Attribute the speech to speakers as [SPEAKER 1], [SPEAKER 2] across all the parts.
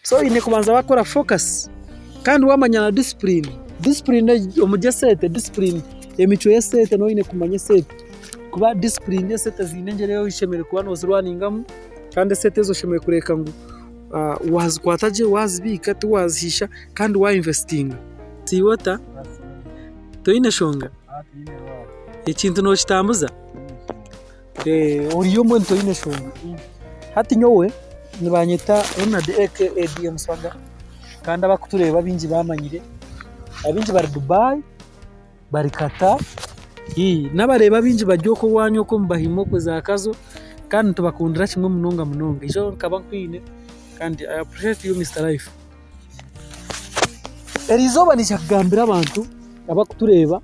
[SPEAKER 1] So oine kubanza wakora focus kandi wamanya na discipline. Discipline omuri esente discipline emicwe y'esente noba oine kumanya esente kuba discipline esente ziine engyeri ei oshemereire kuba nozirwaningamu kandi esente ezo oshemereire kureebeka ngu wazikwata gye wazibiika tiwazihiisha kandi wa investinga. Tiiwe ota? Toine shonga? Ekintu nokitambuza? Ori omwe toine shonga. Hati nyowe nibanyeta Ronald aka DM Swaga kandi abakutureeba abaingi bamanyire, abaingi bari Dubai, bari Qatar, n'abareeba abaingi bari okwo owaanyu okwo omu Bahima okwo za Kazo kandi nitubakundira kimwe munonga munonga. Ijo nkaba nkwine kandi I appreciate you Mister Life. Erizooba niinyija kugambira abantu abakutureeba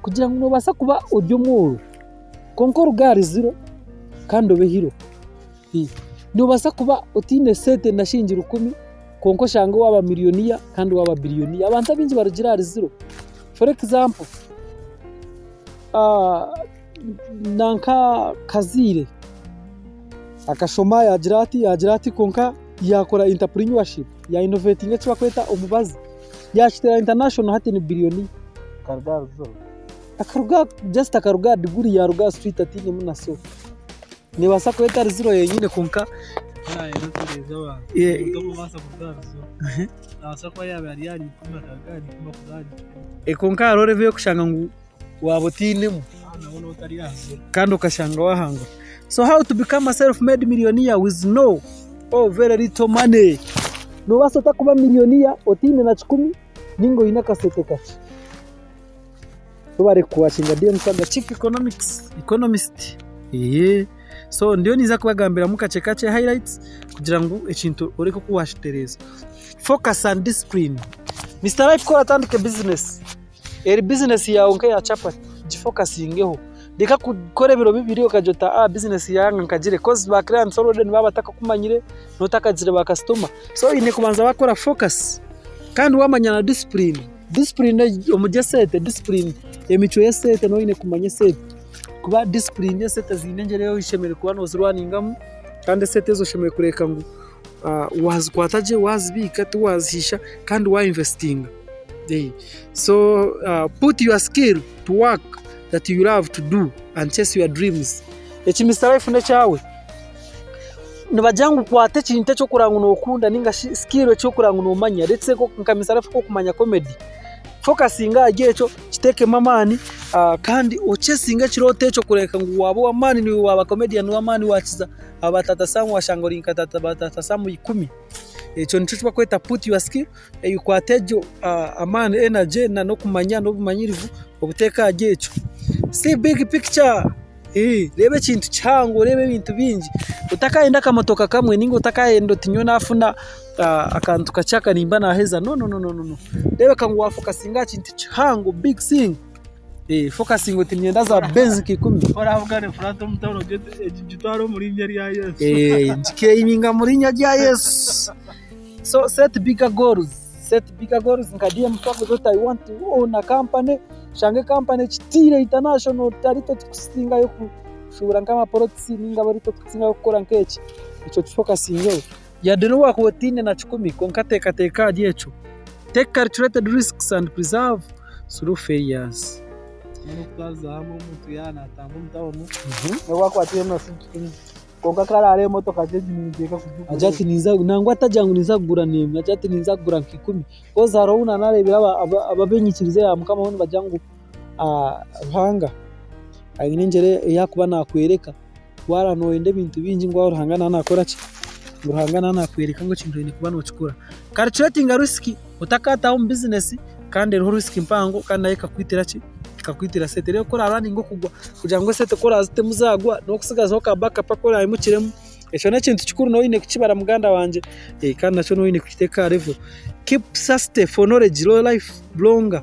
[SPEAKER 1] kugira ngu noobaasa kuba ori omworo kwonka oruge ahari ziro kandi obe hero. Noobaasa kuba otaine sente na shiringi rukumi kwonka oshange waaba miriyoniya kandi waaba biriyoniya. Abantu abaingi barugire ahari ziro. For example, nanka Kaziire akashoma yaagira ati yaagira ati kwonka yaakora entrepreneurship ya innovatinga eki barikweta omubazi. Yaakiteera international hati ni biriyoniya.
[SPEAKER 2] Akaruga aha ruzooba.
[SPEAKER 1] Akaruga just akaruga aha diguri yaaruga aha street atainemu na sente. Neebaasa kuba etari ziro yenyine kwonka
[SPEAKER 2] Naayenda kutereeza abantu. Omuntu okubaasa kuruga aha ruzooba. Naabaasa kuba yaaba ari ahari ikumi akaruga ahari ikumi akaza ahari ikumi.
[SPEAKER 1] Kwonka hariho level y'okushanga ngu waaba otainemu
[SPEAKER 2] Nabwo nooba otari aha ziro.
[SPEAKER 1] kandi okashanga waahangura. So how to become a self made millionaire with no or very little money. Noobaasa ota kuba millionaire otaine na kikumi ninga oine akasente kakye. Webare kuwatchinga DM Swaga Chief Economics Economist. Eeh. So ndiyo ninza kubagambiramu kakye kakye highlights kugira ngu ekintu oreke oku wakitereeza. Focus and discipline. Mister Life ku oratandika business, eri business yaawe nk'eya chapati, gifokasingeho. Reka kukora ebiro bibiri okagira oti aa bizinesi yange nkagire coz ba clients already nibaba batakakumanyire n'otakagizire ba kasitoma. So oine kubanza wakora focus kandi wamanya na discipline. Discipline omuri esente discipline emicwe y'esente noba oine kumanya esente kuba discipline esente ziine engyeri ei oshemereire kuba nozirwaningamu kandi esente ezo oshemereire kureebeka ngu wazikwata gye wazibiika tiwazihiisha kandi wa investinga. So put your skill to work that you love to do and chase your dreams. Eki Mister Life n'ekyawe. Nibagira ngu kwata ekintu eki orikureba ngu nookunda ninga shi skill eki orikureba ngu noomanya. Let's say nka Mister Life ku orikumanya comedy, fokasinga ahari ekyo, kiteekemu amaani kandi okyesinge ekirooto ekyo kureebeka ngu waaba ow'amaani naiwe waaba comedian w'amaani waakiza aba taata Sam waashanga ori nka ba taata Sam ikumi. Ekyo nikyo eki barikweta put your skill, kwata egyo amaani, energy n'okumanya n'obumanyirivu obuteeke ahari ekyo. See big picture. Reeba ekintu kihango oreebe ebintu bingi otakayenda akamotoka kamwe ninga otakayenda oti nyowe nafuna akantu kakye aka nimba naheza no no no reebeka ngu wafokasinga aha kintu kihango big thing fokasinga oti niinyenda za Benz nka ikumi.
[SPEAKER 2] Ku orabugane furati omu tawuni ogire oti egi ngitware omu rinya rya Yesu.
[SPEAKER 1] Ngiclaiminga omu rinya rya Yesu. So set bigger goals, set bigger goals nka DM twakugira oti I want to own a company, oshange company ekitiire international tutari itwe turikusingayo kushuubura nk'amapolotisi ninga abu aritwe turikusingayo kukora nk'eki, ekyo okifokasingeho. Yade n'obu waakuba otaine na kikumi kwonka teekateeka ahari ekyo. Take calculated risks and preserve through failures.
[SPEAKER 2] N'okutwariza hamwe omuntu yaaba naatambura omu tawuni n'obu akuba ataine na kikumi. Kwonka ku araareeba emotoka ati egi ninteekwa kugigura.
[SPEAKER 1] Agira ati ninza nangwa atagira ngu ninza kugura n'emwe agira ati ninza kugura nka ikumi. Kozi hariho obu naanareebire ab'enyikiriza eya mukama bo nibagira ngu Ruhanga aine engyera ei arikuba naakworeka waaba nooyenda ebintu bingi ngu aho Ruhanga naaba naakora ki, ngu Ruhanga naaba naakworeka ngu ekintu oine kuba nookikora. Calculatinga risk otakaataha omu bizinesi kandi eriho risk mpango kandi nayo ekakwitira ki, ekakwitira sente. Reero ku oraaba okugwa kugira ngu esente ku orazitemu zagwa nokutsigazaho ka back up aku orayimukiremu. Ekyo n'ekintu kikuru nooba oine kukibara muganda wangye kandi nakyo nooba oine kukiteeka aha level. Keep thirsty for knowledge life longer,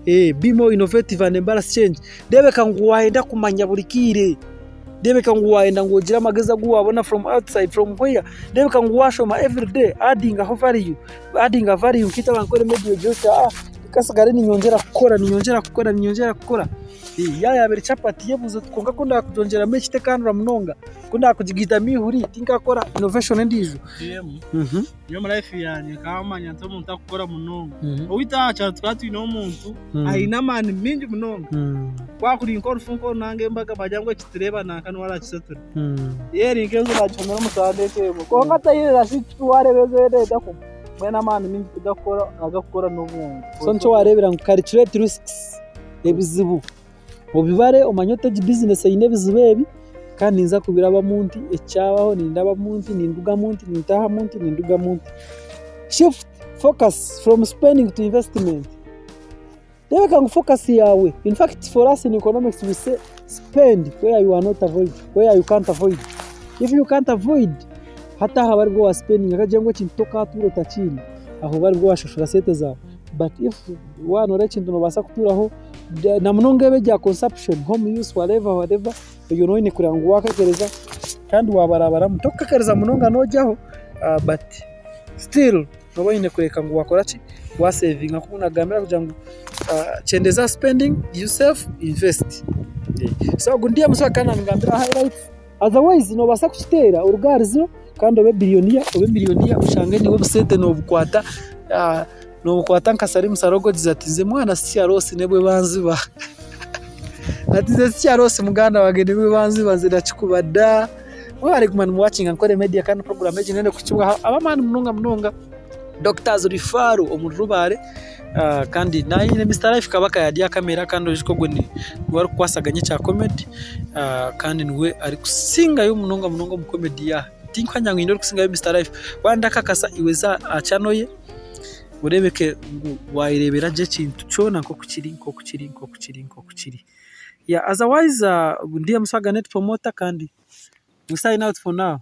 [SPEAKER 1] be more innovative and embrace change. Reebeka ngu wayenda kumanya buri kaire, reebeka ngu wayenda ngu ogire amagezi agu wabona from outside from where, reebeka ngu washoma everyday addingaho value, addinga value nkaitwe abankore media ogira oti. Nkasigara niinyongyera kukora, niinyongyera kukora, niinyongyera kukora. Yaaba yaaba eri chapati yebuuze oti kwonka ku ndaakugyongyeramu eki tekaanura munonga, ku ndaakugigaitamu eihuri tinkakora innovation endiijo.
[SPEAKER 2] Nyowe omu life yangye nkamanya nti omuntu akukora munonga. Owaitu aha kyaro tukaba twine omuntu aine amaani maingi munonga. Ku akuri nk'orufu nk'oru nanga embaga bagira ngu eki tureeba nanka niwe arakisatura. Eri nk'enju nagishomera omu Sunday emwe kwonka tayirira shi wareeba enju ei erenda kugwa. Mbwenu amaani maingi tigakukora agakukora n'obwongo.
[SPEAKER 1] So nikyo wareebera ngu calculate risks, ebizibu obibare omanye oti egi bizinesi eine ebizibu ebi kandi ninza kubirabamu nti, eki kyabaho nindabamu nti, nindugamu nti, nintaahamu nti, nindugamu nti. Shift focus from spending to investment. Reebeka ngu focus yaawe, in fact for us in economics we say spend where you are not avoid, where you can't avoid. If you can't avoid, hati aho aba aribwo wa spendinga akagira ngu ekintu tokaatuura otakiine, aho oba aribwo waashashura sente zaawe. But if waaba nooreeba ekintu noobaasa kutuuraho na munonga ebi ebya consumption, home use whatever whatever, ebyo nooba oine kureeba ngu waakakereza kandi waabarabaramu. Tokukakereza munonga noogyaho but still nooba oine kureeba ngu waakora ki, waasevinga nk'oku naagambire kugira ngu kyendeeza spending, you save, invest. So ogu ndi omusaija kandi naamugambira highlights, otherwise noobaasa kukiteera oruge ahari ziro kandi obe billionaire obe millionaire oshange niiwe obusente noobukwata noobukwata nka Salim Saleh ogize ati nze mwana sikyaroosi n'obu banziba ati nze sikyaroosi muganda wange n'obu banziba nze ndakikuba da. Mwebare kuguma nimuwakinga Ankole Media kandi puroguraamu egi neyenda kuhikibwaho ab'amaani munonga munonga. Doctors Referral omuri Rubare kandi nayine Mister Life Kabaka yaaba ari aha kamera kandi oijuke ogwe niwe arikukwasaganya ekya comedy kandi niwe arikusingayo munonga munonga omu comedy yaha. Tinkuhamya ngu haine orikusingayo Mister Life. Waaba ndakakasa iwe za aha channel ye oreebeke ngu wayereebera gye ekintu kyona nk'oku kiri nk'oku kiri nk'oku kiri nk'oku kiri. Yeah otherwise ndi Omusaga Net Promoter kandi we sign out for now.